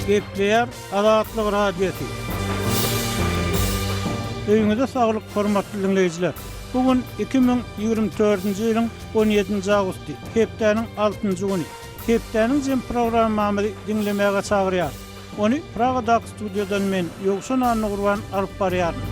Gepleýär Azatlyk Radiosy. Öýüňize saglyk hormatly diňleýjiler! Bu gün 2024-nji ýylyň 17-nji awgusty, hepdäniň altynjy güni. Hepdäniň jem programmamyzy diňlemäge çagyrýarys. Ony Pragadaky studiýadan men, Ýowşan Annagurban alyp barýaryn.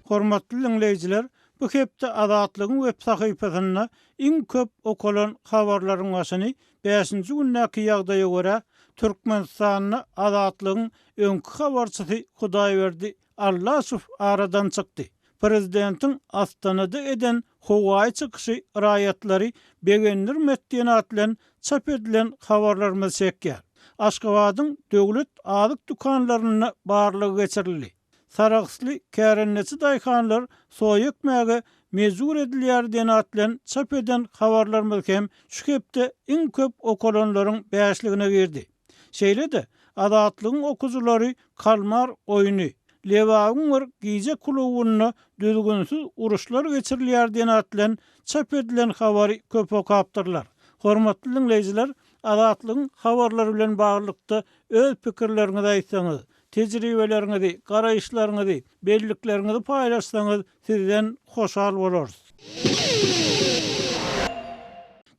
Hormatly diňleýjiler, bu hepde Azatlygyň web sahypasynda iň köp okalan habarlaryň başyny bäşinji gündäki ýagdaýa görä, Türkmenistanda Azatlygyň öňki habarçysy Hudaýberdi Allaşow aradan çykdy. Prezidentiň Astanada eden howaýy çykyşy raýatlary begendirmedi diýen at bilen çap edilen habarlarymyz çekýär. Aşgabadyň döwlet azyk dükanlarynda barlag geçirildi. Sarahsly kärendeçi daýhanlar soýa ekmäge mejbur edilýär diýen at bilen çap eden habarlarymyz hem şu hepde iň köp okalanlaryň bäşligine girdi. Şeýle-de, Azatlygyň okyjylary Kalmar oýny, Lebabyň bir gije klubynda düzgünsiz uruşlar geçirilýär diýen at bilen çap edilen habary köp okapdyrlar. Hormatly diňleýjiler, Azatlygyň habarlary bilen baglylykda öz pikirleriňizi aýtsaňyz, tejribeleriňizi, garaýyşlaryňyzy, bellikleriňizi paýlaşsaňyz sizden hoşal bolarys.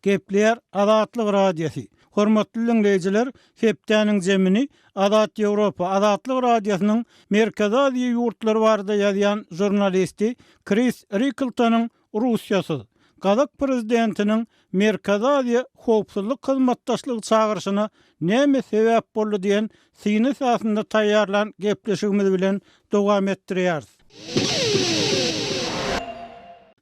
Gepleýär Azatlyk Radiosy. Hormatly diňleýjiler, hepdäniň jemini Azat Ýewropa, Azatlyk Radiosynyň Merkezi Aziýa ýurtlary barada ýazýan žurnalisti Kris Rikltonyň Russiýasyz, gazak prezidentiniň Merkezi Aziýa howpsuzlyk hyzmatdaşlygy çagyryşyna näme sebäp boldy diýen syny esasynda taýýarlan gepleşigimiz bilen dowam etdirýäris.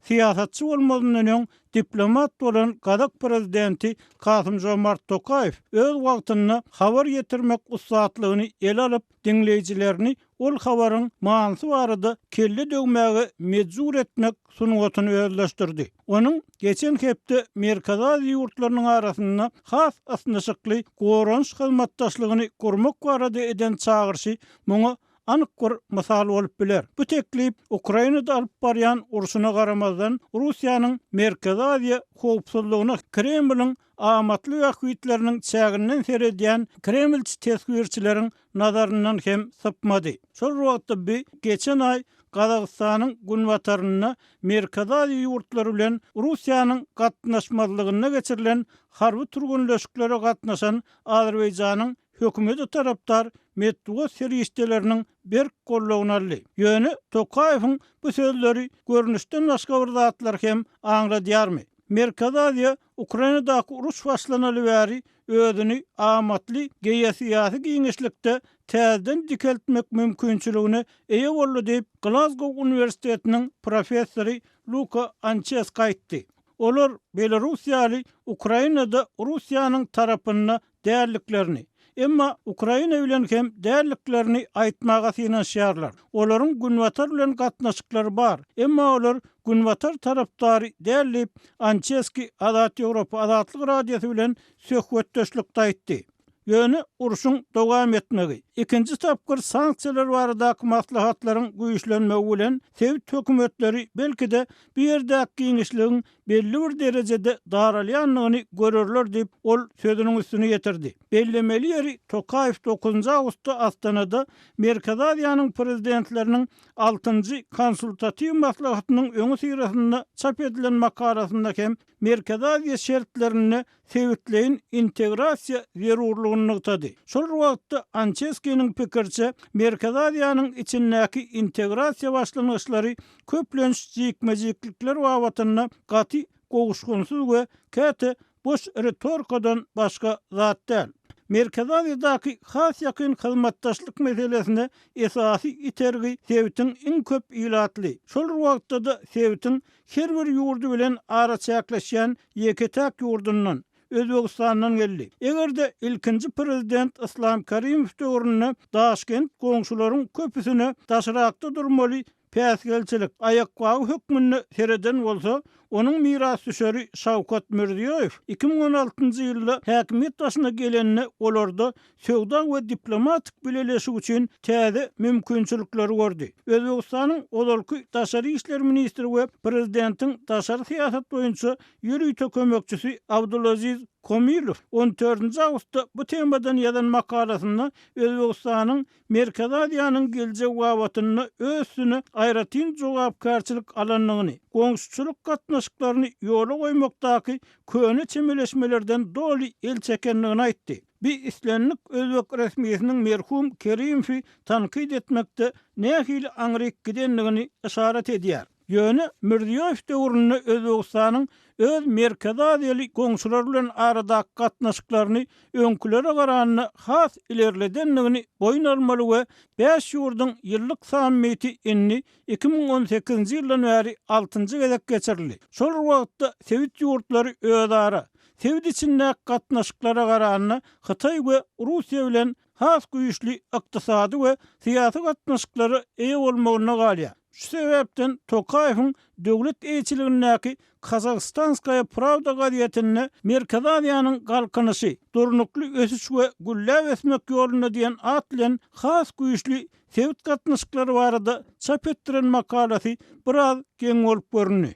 Syýasatçy bolmazyndan öň diplomat bolan gazak prezidenti Kasym-Žomart Tokaýew öz wagtynda habar ýetirmek ussatlygyny ele alyp, diňleýjilerini ol habaryň manysy barada kelle döwmäge mejbur etmek sungatyny özleşdirdi. Onuň geçen hepde Merkezi Aziýa ýurtlarynyň arasynda has ysnyşykly goranyş hyzmatdaşlygyny gurmak barada eden çagyryşy muňa anyk bir mysal bolup biler. Bu teklip Ukrainada alyp barýan urşuna garamazdan, Russiýanyň Merkezi Aziýa howpsuzlygyna Kremliň amatly bähbitleriniň çäginden seredýän kremlçi teswirçileriň nazaryndan hem sypmady. Şol bir wagtda bi geçen aý Gazagystanyň günbatarynda Merkezi Aziýa ýurtlary bilen Russiýanyň gatnaşmazlygynda geçirilen harby türgenleşiklere gatnaşan Azerbaýjanyň hökümete tarapdar metbugat serişdeleriniň berk goldawyny aldy. Ýöne Tokaýewiň bu sözleri görnüşden başga bir zatlar hem aňladýarmy? Merkezi Aziýa Ukrainadaky uruş başlanaly bäri özüni amatly geosyýasy giňişlikde täzeden dikeltmek mümkinçiligine eýe boldy diýip, Glazgow uniwersitetiniň professory Luka Ançeski aýtdy. Olar Belarus ýaly Ukrainada Russiýanyň tarapynda däldiklerini, emma Ukraina bilen hem däldiklerini aýtmaga synanyşýarlar. Olaryň Günbatar bilen gatnaşyklary bar, emma olar Günbatar tarapdary däl diýip, Ançeski Azat Ýewropa Azatlyk Radiosy bilen söhbetdeşlikde aýtdy. Ýöne urşuň dowam etmegi, ikinji tapgyr sanksiýalar baradaky maslahatlaryň güýçlenmegi bilen sebit hökümetleri belki-de bu ýerdäki giňişligiň belli bir derejede daralýandygyny görerler diýip, ol sözüniň üstüni ýetirdi. Bellemeli ýeri, Tokaýew dokuzynjy awgustda Astanada Merkezi Aziýanyň prezidentleriniň altynjy konsultatiw maslahatynyň öňüsyrasynda çap edilen makalasynda hem Merkezi Aziýa şertlerinde sebitleýin integrasiýa zerurlygyny nygtady. Şol bir wagtda, Ançeskiniň pikiriçe, Merkezi Aziýanyň içindäki integrasiýa başlangyçlary köplenç jikme-jiklikler babatynda gaty gowuşgynsyz we käte boş ritorikadan başga zat däl. Merkezi Aziýadaky has ýakyn hyzmatdaşlyk meselesine esasy itergi sebitiň iň köp ilatly, şol bir wagtda-da sebitiň her bir ýurdy bilen araçäkleşýän ýeke-täk ýurdundan, Özbegistandan geldi. Eger-de ilkinji prezident Yslam Karimow döwründe Daşkent goňşularyň köpüsine daşrakda durmaly päsgelçilik, aýakgaby hökmünde sereden bolsa, Onuň mirasdüşeri Şawkat Mirziýoýew 2016-njy ýylda häkimiýet başyna gelende olarda söwda we diplomatik bileleşik üçin täze mümkinçilikleri gördi. Özbegistanyň ozalky daşary işler ministri we prezidentiň daşary syýasat boýunça ýörite kömekçisi Abdulaziz Komilow on dördünji awgustda bu temadan ýazan makalasynda Özbegistanyň Merkezi Aziýanyň geljegi babatynda öz üstüne aýratyn jogapkärçilik alandygyny, goňşuçylyk gatnaşyklaryny ýola goýmakdaky köne çemeleşmelerden doly el çekendigini aýtdy. Bi islendik özbek resmisiniň merhum Kerimowy tankyt etmekde nähili aňryk gidendigini yşarat edýär. Ýöne Mirziýoýew döwründe Özbegistanyň öz Merkezi Aziýaly goňşulary bilen aradaky gatnaşyklaryny öňkülere garanda has ilerledendigini boýun almaly we bäş ýurduň ýyllyk sammiti indi 2018-nji ýyldan bäri altynjy gezek geçirildi. Şol bir wagtda sebit ýurtlary özara, sebit içindäki gatnaşyklara garanda Hytaý we Russiýa bilen has güýçli ykdysady we syýasy gatnaşyklara eýe bolmagynda galýar. Şu sebäpden Tokaýewiň döwlet eýeçiligindäki Kazakhstanskaýa Prawda gazetinde Merkezi Aziýanyň galkynyşy, durnukly ösüş we gülläp ösmek ýolunda diýen at bilen has güýçli sebit gatnaşyklary barada çap etdiren makalasy biraz geň bolup göründi.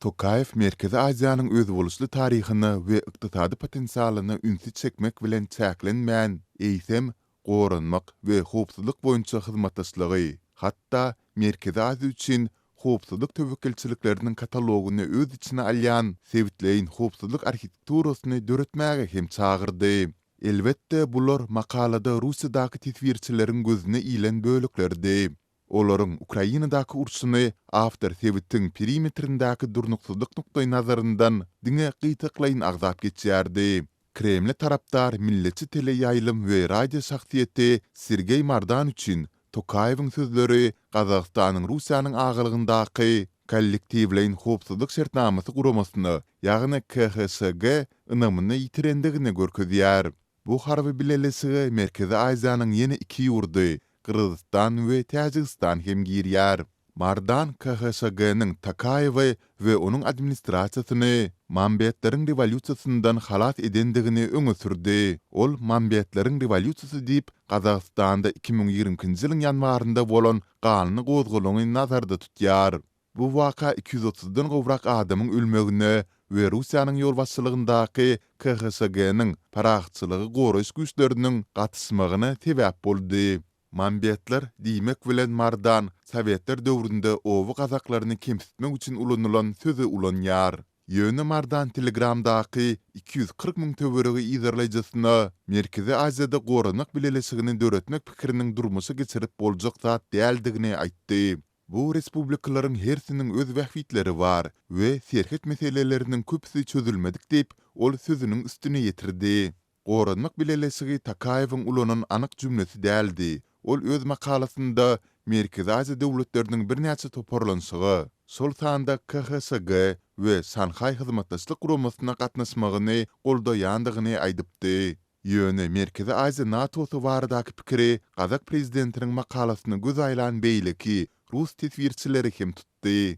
Tokaýew Merkezi Aziýanyň özboluşly taryhyna we ykdysady potensialyna ünsi çekmek bilen çäklenmän, eýsem, goranmak we howpsuzlyk boýunça hyzmatdaşlygy, hatda Merkezi Aziýa üçin howpsuzlyk töwekgelçilikleriniň katalogyny öz içine alýan sebitleýin howpsuzlyk arhitekturasyny döretmäge hem çagyrdy. Elbetde, bular makalada Russiýadaky teswirçileriň gözüne ilen böleklerdi. Olaryň Ukrainadaky urşuny awtor sebitiň perimetrindäki durnuksyzlyk nukdaýnazaryndan diňe gytaklaýyn agzap geçýärdi. Kremle tarapdar milletçi teleýaýlym we radio şahsyýeti Sergeý Mardan üçin Tokaýewiň sözleri Gazagystanyň Russiýanyň agalygyndaky Kollektiwleýin howpsuzlyk şertnamasy guramasyna, ýagny KHŞG ynamyny ýitirendigini görkezýär. Bu harby bileleşige Merkezi Aziýanyň ýene iki ýurdy, Gyrgyzystan we Täjigistan hem girýär. Mardan KHŞG-niň Tokaýewi we onuň administrasiýasyny Mambetleriň rewolýusiýasyndan halas edendigini öňe sürdi. Ol Mambetleriň rewolýusiýasy diýip, Gazagystanda 2022-nji ýylyň ýanwarynda bolan ganly gozgalaňy nazarda tutýar. Bu waka 230-dan gowrak adamyň ölmegine we Russiýanyň ýolbaşçylygyndaky KHŞG-niň parahatçylygy goraýyş güýçleriniň gatyşmagyna sebäp boldy. Mambetler diýmek bilen Mardan sowetler döwründe oba gazaklaryny kemsitmek üçin ulanylan sözi ulanýar. Ýöne Mardan Telegramdaky 240 müň töweregi yzarlaýjysyna Merkezi Aziýada goranmak bileleşigini döretmek pikiriniň durmuşa geçirip boljak zat däldigini aýtdy. Bu respublikalaryň hersiniň öz bähbitleri bar we serhet meseleleriniň köpüsi çözülmedik diýip, ol sözüniň üstüni ýetirdi. Goranmak bileleşigi Tokaýewiň ulanan anyk jümlesi däldi, ol öz makalasynda Merkezi Aziýa döwletleriniň birnäçe toparlanyşyga, şol sanda KHŞG we Şanhaý Hyzmatdaşlyk Guramasyna gatnaşmagyny goldaýandygyny aýdypdy. Ýöne Merkezi Aziýa NATO-sy baradaky pikiri gazak prezidentiniň makalasyna göz aýlan beýleki rus teswirçileri hem tutdy.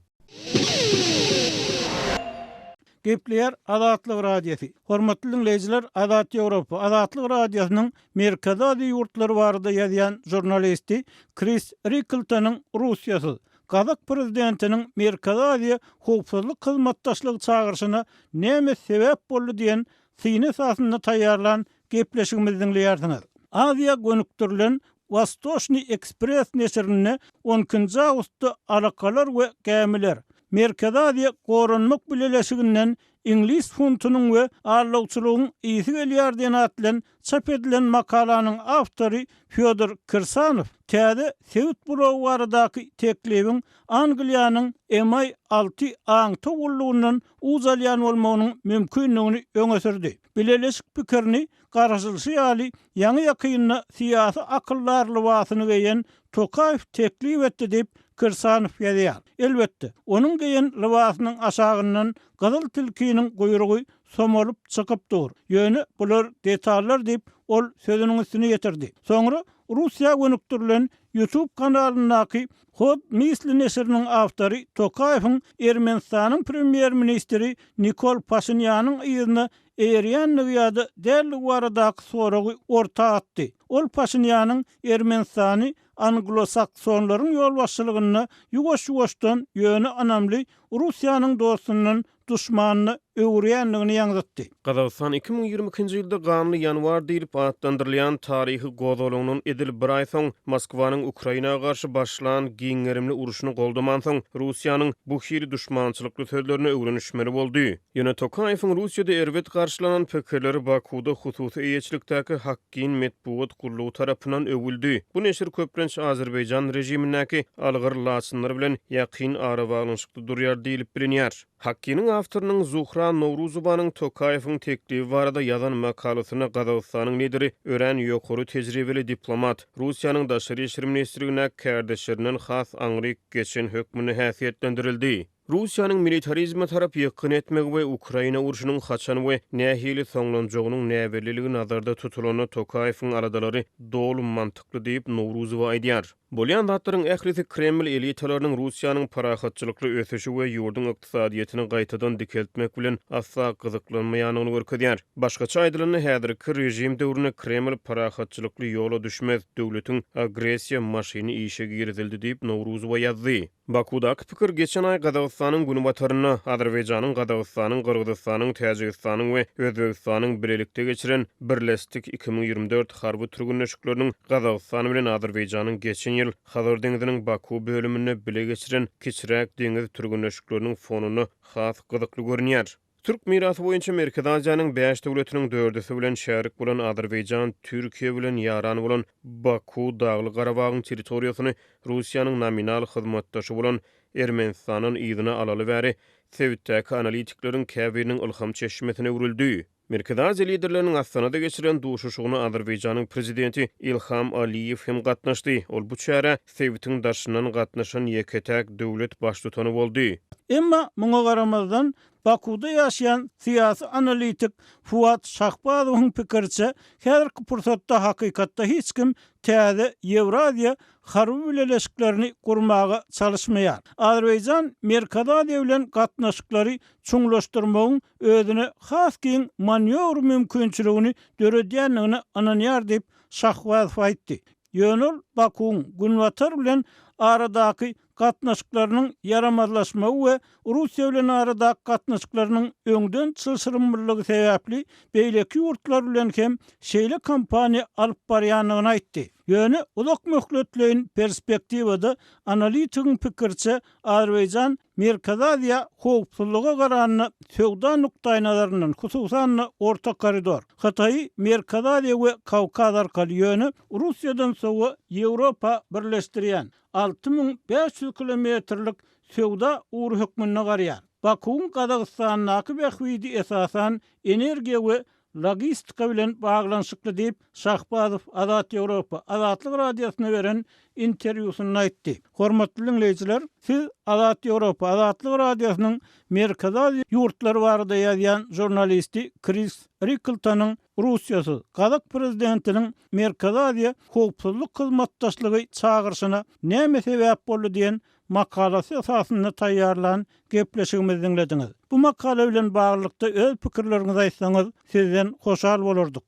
Gepleýär Azatlyk Radiosy. Hormatly diňleýjiler, Azat Ýewropa, Azatlyk Radiosynyň Merkezi Aziýa ýurtlary barada ýazýan žurnalisti Kris Rikltonyň Russiýasyz, gazak prezidentiniň Merkezi Aziýa howpsuzlyk hyzmatdaşlygy çagyryşyna näme sebäp boldy diýen syny esasynda taýýarlan gepleşigimizi diňleýärsiňiz. Aziýa gönükdirilen Wostoçnyý Ekspress neşirinde on ikinji awgustda Alakalar we gämiler, Merkezi Aziýa Goranmak Bileleşiginden iňlis funtunyň we aldawçylygyň ysy gelýär diýen at bilen çap edilen makalanyň awtory Fýodor Kirsanow täze sebit blogy baradaky teklibiň Angliýanyň MI alty aňtaw gullugyndan uç alýan bolmagynyň mümkindigini öňe sürdi. Bileleşik pikirini garaşylyşy ýaly, ýaňy-ýakynda syýasy akyldar lybasyny geýen Tokaýew teklip etdi diýip, Kirsanow ýazýar. Elbetde, onuň geýen lybasynyň aşagyndan gyzyl tilkiniň guýrugy somalyp çykyp dur. Ýöne bular detallar diýip, ol sözüniň üstüni ýetirdi. Soňra. Russiýa gönükdirilen YouTube kanalyndaky Hod Mysli neşiriniň awtory Tokaýewiň Ermenistanyň premýer-ministri Nikol Paşinýanyň yzyna eýerýändigi ýa-da däldigi baradaky soragy orta atdy. Ol Paşinýanyň Ermenistany anglo-saksonlaryň ýolbaşçylygynda ýuwaş-ýuwaşdan, ýöne ynamly Russiýanyň dostundan duşmanyna öwürýändigini ýaňzytdy. Gazagystan 2022-nji ýylda Ganly ýanwar diýlip atlandyrylýan taryhy gozgalaňdan edil bir aý soň, Moskwanyň Ukraina garşy başlan giň gerimli urşuny goldamansoň, Russiýanyň bu hili duşmançylykly sözlerine öwrenişmeli boldy. Ýöne Tokaýewiň Russiýada erbet garşylanan pikirleri Bakuwda hususy eýeçilikdäki Hakkin metbugat gullugy tarapyndan öwüldi. Bu neşir köplenç azerbaýjan režimindäki algyr laçynlar bilen ýakyn arabaglanyşykda durýar diýlip bilinýär. Hakkiniň awtorynyň Zuhra Nowruzowanyň Tokaýewiň teklibi barada ýazan makalasynda Gazagystanyň lideri örän ýokary tejribeli diplomat, Russiýanyň Daşary işler ministrligindäki kärdeşlerinden has aňryk geçen hökmünde häsiýetlendirildi. Russiýanyň militarizme tarap ýykgyn etmegi we Ukraina urşunyň haçan we nähili soňlanjagynyň näbelliligi nazarda tutulanda Tokaýewiň aladalary doly mantykly diýip, Nowruzowa aýdýar. Bolýan zatlaryň ählisi Kreml elitalarynyň Russiýanyň parahatçylykly ösüşi we ýurduň ykdysadyýetini gaýtadan dikeltmek bilen asla gyzyklanmaýandygyny görkezýär. Başgaça aýdylanda, häzirki režim döwründe Kreml parahatçylykly ýola düşmez, döwletiň agressiýa maşyny işe girizildi diýip, Nowruzowa ýazdy. Bakuwdaky pikir geçen aý Gazagystanyň günbatarynda Azerbaýjanyň, Gazagystanyň, Gyrgyzystanyň, Täjigistanyň we Özbegistanyň bilelikde geçiren Birleşdik 2024 harby türgenleşikleriniň Gazagystan bilen Azerbaýjanyň geçen ýyl Hazar deňziniň Baku bölüminde bile geçiren kiçiräk deňiz türgenleşikleriniň fonunda has gyzykly görünýär. Türk mirasy boýunça Merkezi Aziýanyň bäş döwletiniň dördüsi bilen şärik bolan Azerbaýjan Türkiýe bilen ýaran bolan Baku Dagly-Garabagyň territoriýasyny Russiýanyň nominal hyzmatdaşy bolan Ermenistandan yzyna alaly bäri sebitdäki analitikleriň käbiriniň ylham çeşmesine öwrüldi. Merkezi Aziýa liderleriniň Astanada geçirilen duşuşygyna Azerbaýjanyň Prezidenti Ilham Aliýew hem gatnaşdy. Ol bu çärä sebitiň daşyndan gatnaşan ýeke-täk döwlet baştutany boldy. Emma muňa garamazdan, Bakuwda ýaşaýan syýasy analitik Fuat Şahbazowyň pikiriçe, häzirki pursatda hakykatda hiç kim täze Ýewraziýa harby bileleşiklerini gurmaga çalyşmaýar. Azerbaýjan Merkezi Aziýa bilen gatnaşyklary çuňlaşdyrmagyň özüne has giň manýowr mümkinçiligini döredýändigine ynanýar diýip, Şahbazow aýtdy. Ýöne ol Bakuwyň Günbatar bilen aradaky gatnaşyklarynyň ýaramazlaşmagy we Russiýa bilen aradaky gatnaşyklarynyň öňden çylşyrymlylygy sebäpli beýleki ýurtlar bilen hem şeýle kampaniýa alyp barýandygyny aýtdy. Ýöne uzak möhletleýin perspektiwada analitigiň pikiriçe Azerbaýjan Merkezi Aziýa howpsuzlyga garanda söwda nukdaýnazaryndan, hususan-da Orta koridor, Hytaýy Merkezi Aziýa we Kawkaz arkaly ýöne Russiýadan sowa Ýewropa birleşdirýän 6500 kilometrlik söwda ugry hökmünde garýar. Bakuwyň Gazagystandaky bähbidi esasan energiýa we logistika bilen baglanyşykly diýip, Şahbazow Azat Ýewropa, Azatlyk Radiosyna beren interwýusynda aýtdy. Hormatly diňleýjiler, siz Azat Ýewropa, Azatlyk Radiosynyň Merkezi Aziýa ýurtlary barada ýazýan žurnalisti Kris Rikltonyň Russiýasyz, gazak prezidentiniň Merkezi Aziýa howpsuzlyk hyzmatdaşlygy çagyryşyna näme sebäp boldy diýen makalasy esasynda taýýarlan gepleşigimizi diňlediňiz. Bu makala bilen baglylykda öz pikirleriňizi aýtsaňyz, sizden hoşal bolardyk.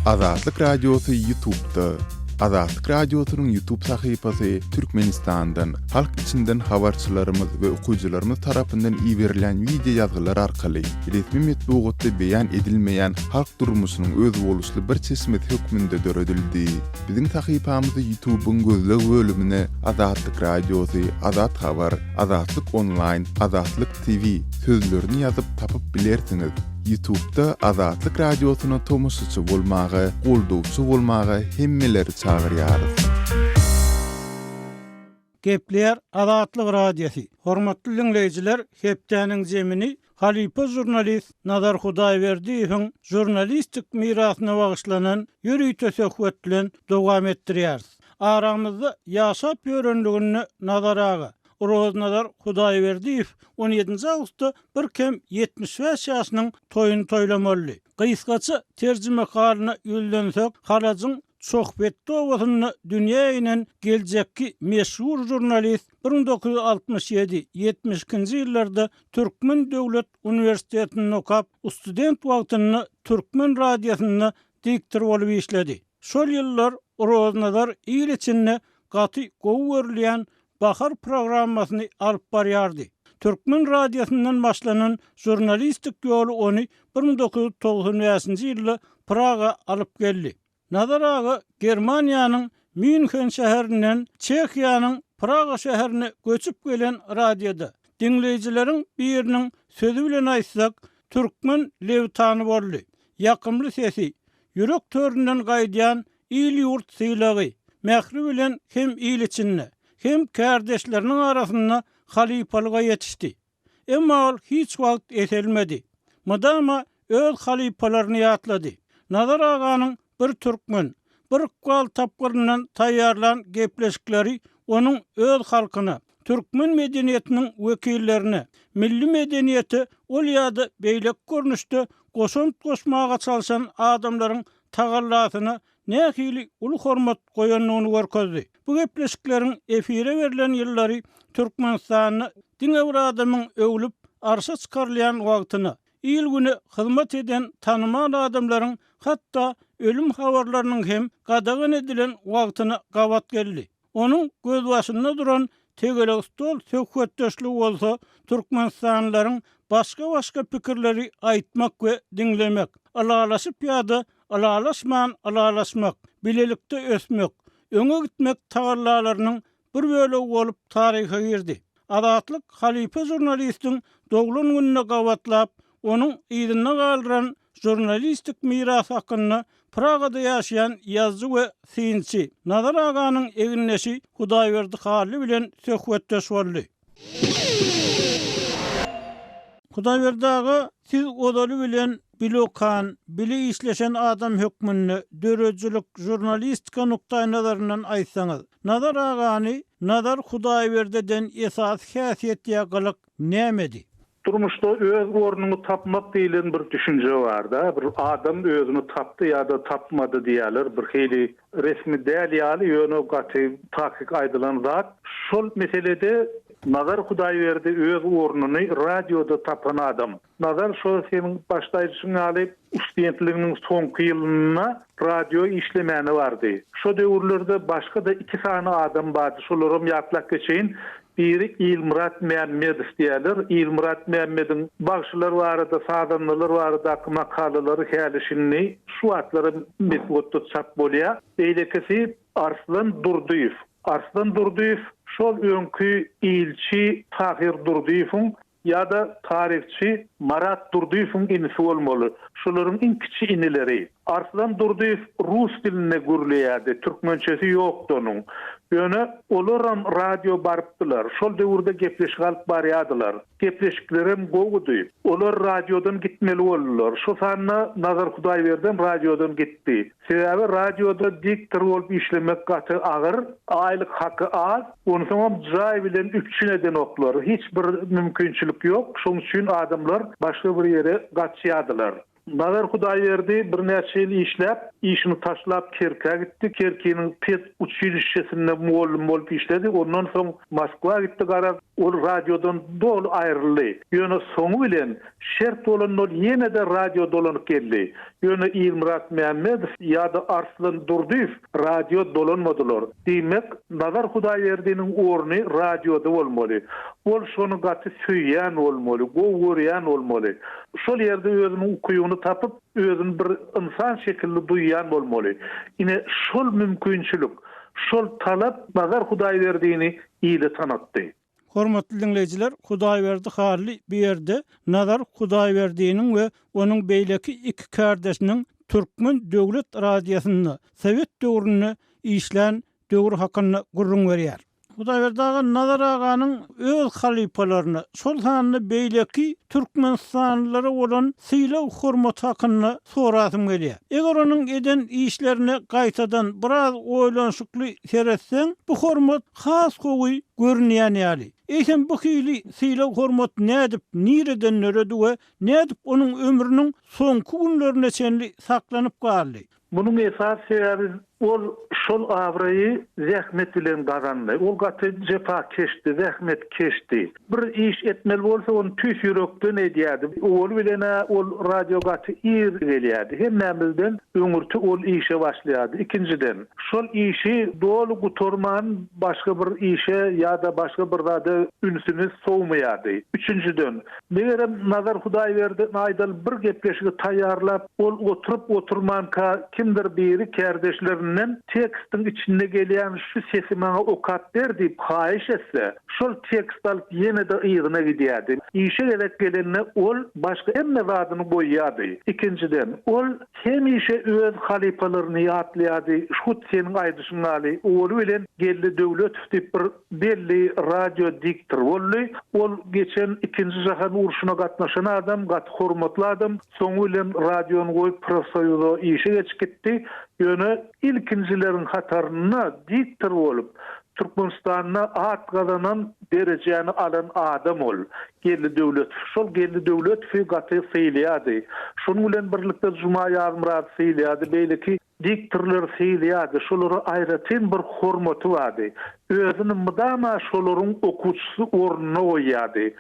Azatlyk Radiosy Ýutubda. Azatlyk Radiosynyň Ýutub sahypasy Türkmenistandan, halk içinden habarçylarymyz we okyjylarymyz tarapyndan iberilýän wideo ýazgylar arkaly resmi metbugatda beýan edilmeýän halk durmuşynyň özboluşly bir çeşmesi hökmünde döredildi. Biziň sahypamyzy Ýutubyň gözleg bölümine Azatlyk Radiosy, Azat Habar, Azatlyk Onlaýn, Azatlyk TV sözlerini ýazyp tapyp bilersiňiz. Ýutubda Azatlyk Radiosyna tomaşaçy bolmaga, goldawçy bolmaga hemmeleri çagyrýarys. Gepleýär Azatlyk Radiosy. Hormatly diňleýjiler, hepdäniň zemini Halypa žurnalist Nazar Hudaýberdiýewiň žurnalistik mirasyna bagyşlanan ýörite söhbet bilen dowam etdirýäris. Aramyzda ýaşap ýörenliginde Nazar aga. Roznazar Hudaýberdiýew on ýedinji awgustda bir kem 75 ýaşynyň toýuny toýlamalydy. Gysgaça terjimehalyna ýüzlensek, Halajyň Çohpetde obasynda dünýä inen geljekki meşhur žurnalist 1967, 72-nji ýyllarda Türkmen döwlet uniwersitetinde okap, student wagtynda Türkmen radiosynda diktor bolup işledi. Şol ýyllar Roznazar il içinde gaty gowy görülýän Bahar programmasyny alyp barýardy. Türkmen radiosyndan başlanan žurnalistik ýoly ony 1995-nji ýylda Praga alyp geldi. Nazar aga Germaniýanyň Mýunhen şäherinden Çehiýanyň Praga şäherine göçüp gelen radioda, diňleýjileriň biriniň sözi bilen aýtsak, türkmen lewtany boldy. Ýakymly sesi, ýürek töründen gaýdýan il-ýurt sylagy, mähri bilen hem il içinde, hem kärdeşleriniň arasynda halypalyga ýetişdi. Emma ol hiç wagt eselmedi. Mydama öz halypalaryny ýatlady. Nazar aganyň Bir türkmen, bir ykbal tapgyryndan taýýarlan gepleşikleri onuň öz halkyna, türkmen medeniýetiniň wekillerine, milli medeniýete ol ýa-da beýleki görnüşde goşant goşmaga çalşan adamlaryň tagallasyna nähili uly hormat goýandygyny görkezdi. Bu gepleşikleriň efire berlen ýyllary Türkmenistanda diňe bir adamyň öwlüp arşa çykarylýan wagtyna, il-güne hyzmat eden tanymal adamlaryň hatda ölüm habarlarynyň hem gadagan edilen wagtyna gabat geldi. Onuň gözbaşynda duran tegelek stol söhbetdeşligi bolsa türkmenistanlylaryň başga-başga pikirleri aýtmak we diňlemek, ylalaşyp ýa-da ylalaşman ylalaşmak, bilelikde ösmek, öňe gitmek tagallalarynyň bir bölegi bolup taryha girdi. Azatlyk halypa žurnalistiň doglan gününe gabatlap, onuň yzynda galdyran žurnalistik mirasy hakynda Pragada ýaşaýan ýazyjy we synçy, Nazar aganyň egindeşi Hudaýberdi Hally bilen söhbetdeş boldy. Hudaýberdi aga, siz ozaly bilen bile okan, bile işleşen adam hökmünde döredijilik, žurnalistika nukdaýnazaryndan aýtsaňyz, Nazar agany Nazar Hudaýberdiden esasy häsiýet ýa gylyk nämedi? Durmuşda öz ornuňy tapmak diýlen bir düşünje bar-da. Bir adam özüni tapdy ýa-da tapmady diýýärler. Bir hili resmi däl ýaly, ýöne gaty takyk aýdylan zat. Şol meselede Nazar Hudaýberdi öz ornuny radioda tapan adam. Nazar şo seniň başda aýdyşyň ýaly ustudentliginiň soňky ýylynda radio işlemäne bardy. Şo döwürlerde başga-da iki sany adam bardy, şolaram ýatlap geçeýin. Biri Ilmyrat Mämmedow diýýärler. Ilmyrat Mämmediň bagşylar barada, sazandalar baradaky makalalary häli-şindi şu wagtlaram metbugatda çap bolýar. Beýlekisi Arslan Durdyýew. Arslan Durdyýew şol öňki ilçi Tahyr Durdyýewiň ýa-da taryhçy Marat Durdyýewiň inisi bolmaly. Şolaryň iň kiçi inileri. Arslan Durdyýew rus dilinde gürleýärdi, türkmençesi ýokdy onuň. Ýöne olaram radio barypdylar. Şol döwürde gepleşik alyp barýardylar. Gepleşiklerem gowudy. Olar radiodan gitmeli boldular. Şo sanda Nazar Hudaýberdem radiodan gitdi. Sebäbi radioda diktor bolup işlemek gaty agyr, aýlyk haky az, onsoňam jaý bilen üpjün edenoklar, hiç bir mümkinçilik ýok, şoň üçin adamlar başga bir ýere gaçýardylar. Nazar Hudaýberdi birnäçe ýyl işläp, işini taşlap Kerkä gitdi, Kerkiniň ped uçilişşesinde mugallym bolup işledi, ondan soň Moskwa gitdi, garaz, ol radiodan doly aýryldy. Ýöne soňy bilen Şert bolanda ol ýene-de radio dolanyp geldi. Ýöne Ilmyrat Mämmedow ýa-da Arslan Durdyýew radio dolanmadylar. Diýmek, Nazar Hudaýberdiniň orny radioda bolmaly. Ol şony gaty söýýän bolmaly, gowy görýän bolmaly. Şol ýerde özüniň ukybyny tapyp, özüni bir ynsan şekilli duýýan bolmaly. Ine, şol mümkinçilik, şol talap Nazar Hudaýberdini ile tanatdy. Hormatly diňleýjiler, Hudaýberdi Hally bu ýerde Nazar Hudaýberdiniň we onuň beýleki iki kärdeşiniň Türkmen döwlet radiosynda sowet döwründe işlän döwri hakynda gürrüň berýär. Hudaýberdi aga Nazar aganyň öz halypalaryna, şol sanda beýleki türkmenistanlylara bolan sylag-hormaty hakynda sorasym gelýär. Eger onuň eden işlerine gaýtadan biraz oýlanyşykly seretseň, bu hormat has gowy görünýän ýaly. Eýsem bu hili sylag-hormat nädip, nireden döredi we nädip onuň ömrüniň soňky günlerine çenli saklanyp galdy? Munuň esasy sebäbi ol şol abraýy zähmet bilen gazandy. Ol gaty jepakeşdi, zähmetkeşdi. Bir iş etmeli bolsa ony tüýs ýürekden edýärdi. Owaly bilen-ä ol radio gaty ir gelýärdi. Hemmämizden öňürti ol işe başlaýardy. Ikinjiden, şol işi doly gutarman başga bir işe ýa-da başga bir zada ünsüni sowmaýardy. Üçünjiden, Megerem, Nazar Hudaýberdi aýdaly bir gepleşigi taýýarlap, ol oturyp-oturmanka kimdir biri kärdeşlerinden tekstiň içinde gelýän şu sesi maňa okap ber diýip haýyş etse, şol teksti alyp ýene-de yzyna gidýärdi. Işe gezek gelende ol başga hemme zadyny goýýardy. Ikinjiden, ol hemişe öz halypalaryny ýatlaýardy, hut seniň aýdyşyň ýaly, owaly bilen Geldi Döwletow diýip bir Belli radio diktor boldy. Ol geçen ikinji jahan urşuna gatnaşan adam, gaty hormatly adam. Soňy bilen radiony goýup profsoýuza işe geçip gitdi. Ýöne ilkinjileriň hatarynda diktor bolup, Türkmenistanda at gazanan derejäni alan adam ol, Geldi Döwletow. Şol Geldi Döwletowy gaty sylaýardy. Şonuň bilen birlikde Juma Ýazmyrady sylaýardy, beýleki Diktorlary sylaýardy, şolara aýratyn bir hormaty bardy. Özüni mydama şolaryň okuwçysy ornuna goýýardy.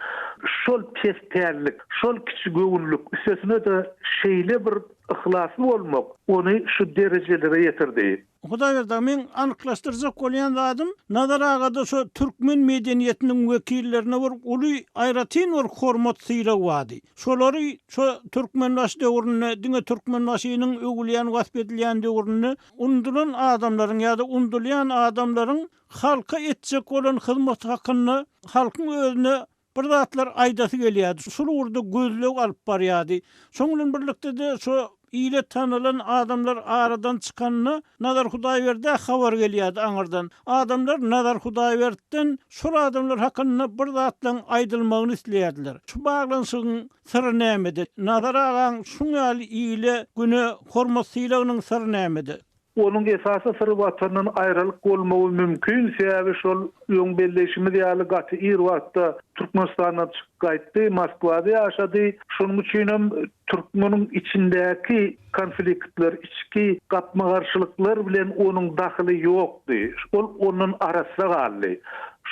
Şol pespällik, şol kiçigöwünlik, üstesine-de şeýle bir yhlasly bolmak ony şu derejelere ýetirdi. Hudaýberdi aga, meň anyklaşdyrjak bolýan zadym, Nazar agada şo türkmen medeniýetiniň wekillerine bir uly, aýratyn bir hormat-sylag bardy. Şolary şo Türkmenbaşy döwründe, diňe Türkmenbaşynyň öwülýän, wasp edilýän döwründe unudylan adamlaryň ýa-da unudylýan adamlaryň halka etjek bolan hyzmaty hakynda halkyň özüne bir zatlar aýdasy gelýärdi. Şol ugurda gözleg alyp barýardy. Şoň bilen birlikde-de şo ile tanylan adamlar aradan çykanda Nazar Hudaýberdä habar gelýärdi aňyrdan. Adamlar Nazar Hudaýberdden şol adamlar hakynda bir zatlaryň aýdylmagyny isleýärdiler. Şu baglanyşygyň syry nämede? Nazar agaň şuň ýaly ile, güne hormat-sylagynyň syry nämede? Onuň esasy syry Watandan aýralyk bolmagy mümkin, sebäbi şol öň belleýşimiz ýaly gaty ir wagtda Türkmenistandan çykyp gaýtdy, Moskwada ýaşady. Şonuň üçinem Türkmeniň içindäki konfliktler, içki gapma-garşylyklar bilen onuň dahyly ýokdy. Ol ondan arassa galdy.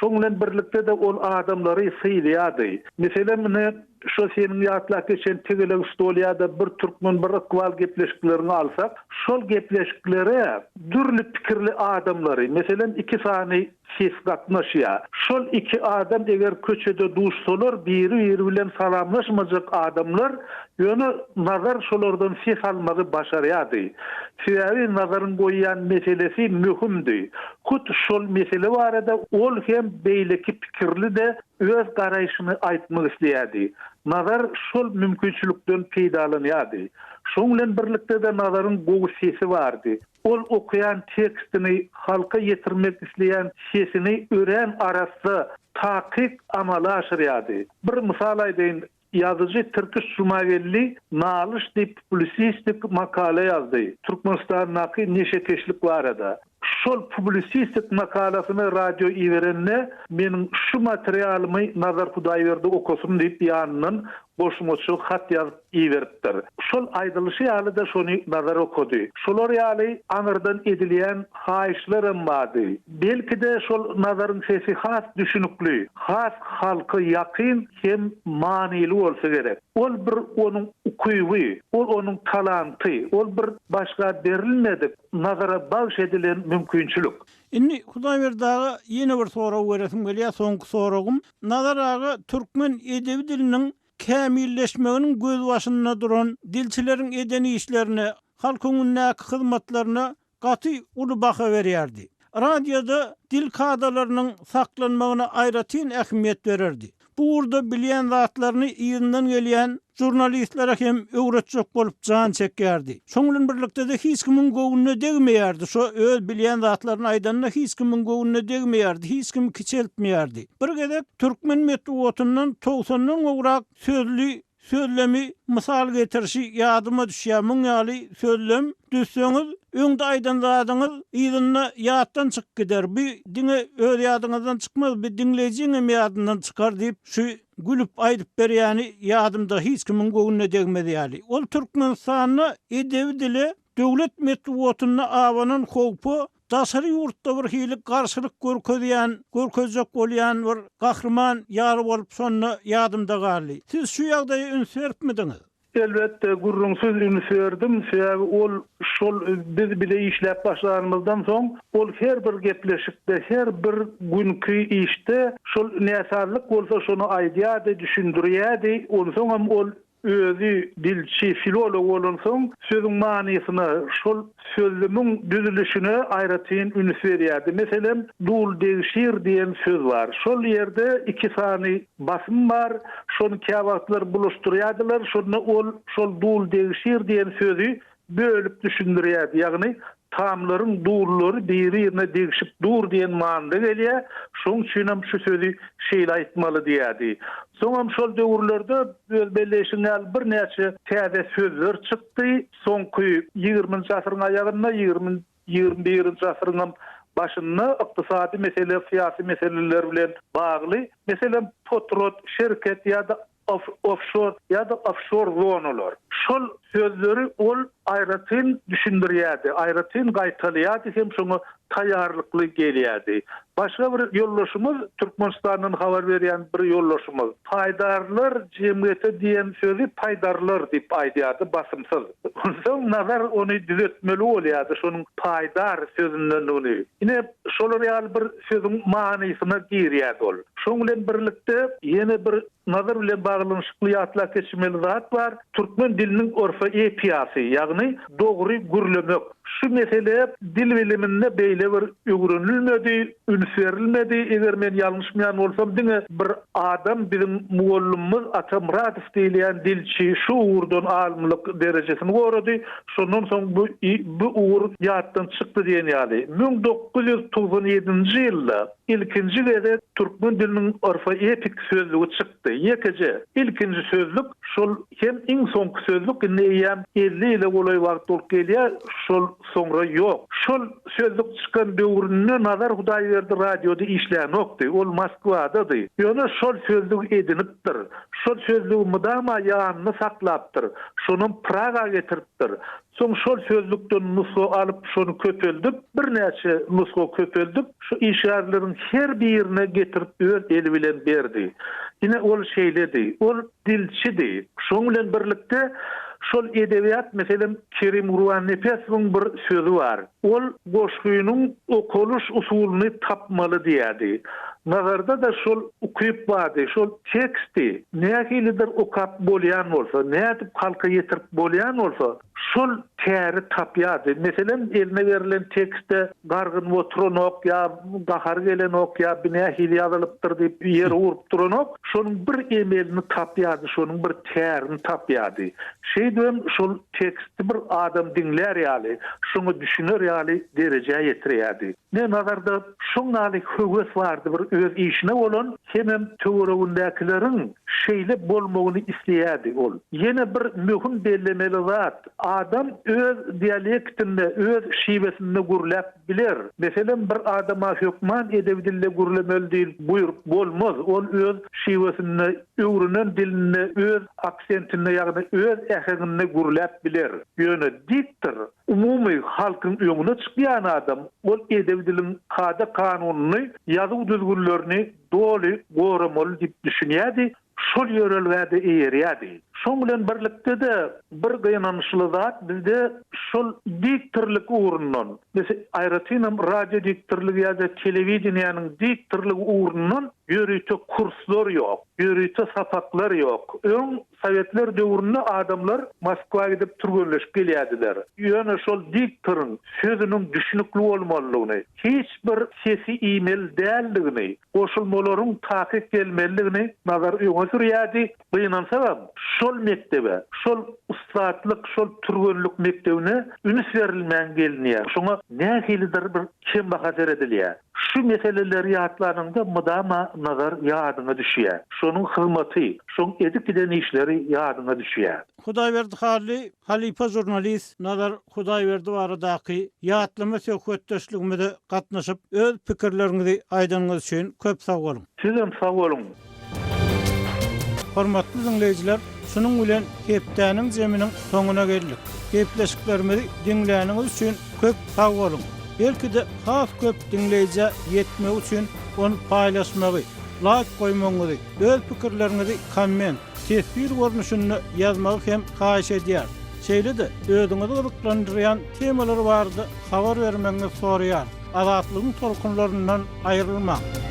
Şoň bilen birlikde-de ol adamlary sylaýardy. Meselem, ine, şo seniň ýatlap geçen Tegelek stol ýa-da Bir türkmen, bir ykbal gepleşikleriňi alsak, şol gepleşiklere dürli pikirli adamlary, meselem, iki sany Ses gatnaşýar. Şol iki adam eger köçede duşsalar biri-biri bilen salamlaşmajak adamlar, ýöne Nazar şolardan ses almagy başarýardy. Sebäbi Nazaryň goýýan meselesi möhümdi. Hut şol mesele barada ol hem beýleki pikirli-de öz garaýşyny aýtmak isleýärdi. Nazar şol mümkinçilikden peýdalanýardy. Şoň bilen birlikde-de Nazaryň gowy sesi bardy. Ol okaýan tekstini, halka ýetirmek isleýän sesini örän arassa, takyk amala aşyrýardy. Bir mysal aýdaýyn, ýazyjy Tirkiş Jumageldi Nalyş diýip publisistik makala ýazdy, Türkmenistandaky neşekeşlik barada. Şol publisistik makalasyny radio iberende, meniň şu materialymy Nazar Hudaýberdi okasyn diýip ýanyndan goşmaça hat ýazyp iberipdir. Şol aýdylyşy ýaly-da şony Nazar okady. Şolar ýaly aňyrdan edilýän haýyşlaram bardy. Belki-de şol Nazaryň sesi has düşünikli, has halka ýakyn hem manyly bolsa gerek. Ol bir onuň ukyby, ol onuň talanty, ol bir başga berilmedik, Nazara bagş edilen mümkinçilik. Indi Hudaýberdi aga ýene bir sorag beresim gelýär, soňky soragym. Nazar aga türkmen edebi diliniň kämilleşmeginiň gözbaşynda duran dilçileriň eden işlerine, halk öňündäki hyzmatlaryna gaty uly baha berýärdi. Radioda dil kadalarynyň saklanmagyna aýratyn ähmiýet bererdi. Bu ugurda bilýän zatlaryny yzyndan gelýän žurnalistlere hem öwretjek bolup jan çekýärdi. Şoň bilen birlikde-de hiç kimiň göwnüne degmeýärdi, şo öz bilýän zatlaryny aýdanda hiç kimiň göwnüne degmeýärdi, hiç kimi kiçeltmeýärdi. Bir gezek türkmen metbugatyndan togsandan gowrak sözli. sözlemi mysal getirişi ýadyma düşýär, muň ýaly sözlem düzseňiz, öňde aýdan zadyňyz yzynda ýatdan çykyp gider, bu diňe öz ýadyňyzdan çykmaz, bu diňleýjiňem ýadyndan çykar diýip, şu gülüp aýdyp berýäni ýadymda hiç kimiň göwnüne degmez ýaly. Ol Türkmenistanda edebi dile döwlet metbugatynda abanan howpa daşary ýurtda bir hili garşylyk görkezýän, görkezjek bolýan bir gahryman ýaly bolup şonda ýadymda galdy. Siz şu ýagdaýa üns beripmidiňiz? Elbetde, gürrüňsiz üns berdim, sebäbi ol şol biz bile işläp başlanymyzdan soň, ol her bir gepleşikde, her bir günki işde şol näsazlyk bolsa şony aýdýardy, düşündirýärdi, onsoňam ol Özi dilçi, filolog bolansoň, sözüň manysyna, şol sözlemiň düzülişine aýratyn üns berýärdi. Meselem, duldegşir diýen söz bar. Şol ýerde iki sany basym bar. Şony käwagtlar bulaşdyrýardylar. Şonda ol şol duldegşir diýen sözi bölüp düşündirýärdi. Ýagny, tamlaryň dullary biri-birine degşip dur diýen manyda gelýär, şoň üçinem şu sözi şeýle aýtmaly diýýärdi. Soňam şol döwürlerde öz belleýşiň ýaly birnäçe täze sözler çykdy. Soňky ýigriminji asyryň aýagynda, ýigrimi, ýigrimi birinji asyryňam başynda ykdysady mesele, syýasy meseleler bilen bagly, meselem, potrat, şerket ýa-da Ofşor ýa-da ofşor zonalar. Şol sözleri ol aýratyn düşündirýärdi, aýratyn gaýtalaýardy hem şoňa taýýarlykly gelýärdi. Başga bir ýoldaşymyz, Türkmenistandan habar berýän bir ýoldaşymyz, paýdarlar jemgyýeti diýen sözi paýdarlar diýip aýdýardy basymsyz. Onsoň Nazar ony düzetmeli bolýardy şonuň paýdar sözündendigini. Ine, şolar ýaly bir sözüň manysyna girýärdi ol. Şoň bilen birlikde ýene bir Nazar bilen baglanyşykly ýatlap geçmeli zat bar, türkmen diliniň orfoepiýasy, ýagny dogry gürlemek. Şu mesele dil biliminde beýle bir öwrenilmedi, üns berilmedi. Eger men ýalňyşmaýan bolsam, diňe bir adam biziň mugallymymyz Ata Myradow diýilýän dilçi şu ugurdan alymlyk derejesini gorady. Şondan soň bu bu ugur ýatdan çykdy diýen ýaly. 1997-nji ýylda ilkinji gezek türkmen diliniň orfoepik sözlügi çykdy. Ýekeje, ilkinji sözlük şol hem iň soňky sözlük indi eýýäm 50 ýyla golaý wagt bolup gelýär, şol soňra ýok. Şol sözlük çykan döwründe Nazar Hudaýberdi radioda işlänokdy, ol Moskwadady. Ýöne şol sözlügi edinipdir. Şol sözlügi mydama ýanynda saklapdyr. Şonam Praga getiripdir. Soň şol sözlükden nusga alyp, şony köpeldip, birnäçe nusga köpeldip, şu işgärleriň her birine getirip öz eli bilen berdi. Ine, ol şeýledi. Ol dilçidi. Şonuň bilen birlikde, şol edebiýat, meselem, Kerim Gurbannepesowyň bir sözi bar. Ol goşgynyň okalyş usulyny tapmaly diýýärdi. Nazarda-da şol ukyp bardy. Şol teksti nähilidir okap bolýan bolsa, nädip halka ýetirip bolýan bolsa, şol täri tapýardy. Meselem, eline berlen tekstde gargynyp oturanok ýa gahary gelenok ýa bi nähili ýazylypdyr diýip ýere urup duranok. Şonuň bir emelini tapýardy, şonuň bir tärini tapýardy. Şeýdibem şol teksti bir adam diňlär ýaly, şoňa düşüner ýaly derejä ýetirýärdi. Ne Nazarda şoň ýaly höwes bardy bir öz işine bolan hemem töweregindäkileriň şeýle bolmagyny isleýärdi ol. Ýene bir möhüm bellemeli zat, adam öz dialektinde, öz şiwesinde gürläp biler. Meselem, bir adama hökman edebi dilde gürlemeli diýlip buýrup bolmaz. Ol öz şiwesinde, öwrenen dilinde, öz aksentinde, ýagny öz äheňinde gürläp biler. Ýöne diktor, umumy halkyň öňüne çykýan adam, ol edebi diliň kada-kanunyny, ýazuw düzgünlerini doly goramaly diýip düşünýärdi. Şol ýörelgä-de eýerýärdi. Şoň bilen birlikde-de bir gynançly zat bizde şol diktorlyk ugrundan, aýratynam radio diktorlygy ýa-da telewideniýäniň diktorlygy ugrundan ýörite kurslar ýok, ýörite sapaklar ýok. Öň sowetler döwründe adamlar Moskwa gidip türgenleşip gelýärdiler. Ýöne şol diktoryň sözüniň düşnükli bolmalydygyny, hiç bir sesi iýmeli däldigini, goşulmalaryň takyk gelmelidigini Nazar öňe sürýärdi. Gynansagam, şol mekdebe, şol ussatlyk, şol türgenlik mekdebine üns berilmän gelinýär. Şoňa nähilidir bir kembaha seredilýär. Şu meseleleri ýatlanyňda mydama Nazar ýadyňa düşýär. Şonuň hyzmaty, şoň edip giden işleri ýadyňa düşýär. Hudaýberdi Hally halypa žurnalist Nazar Hudaýberdi baradaky ýatlama söhbetdeşligimize gatnaşyp, öz pikirleriňizi aýdanyňyz üçin köp sag boluň! Sizem sag boluň! Hormatly diňleýjiler, şunuň bilen hepdäniň jeminiň soňuna geldik. Gepleşiklerimizi diňläniňiz üçin köp sag boluň! Belki-de has köp diňleýjä ýetmegi üçin ony paýlaşmagy, laýk goýmagyňyzy, öz pikirleriňizi komment, teswir görnüşinde ýazmagy hem haýyş edýäris. Şeýle-de özüňizi gyzyklandyrýan temalar barada habar bermegiňizi soraýarys. Azatlygyň tolkunlaryndan aýrylmaň!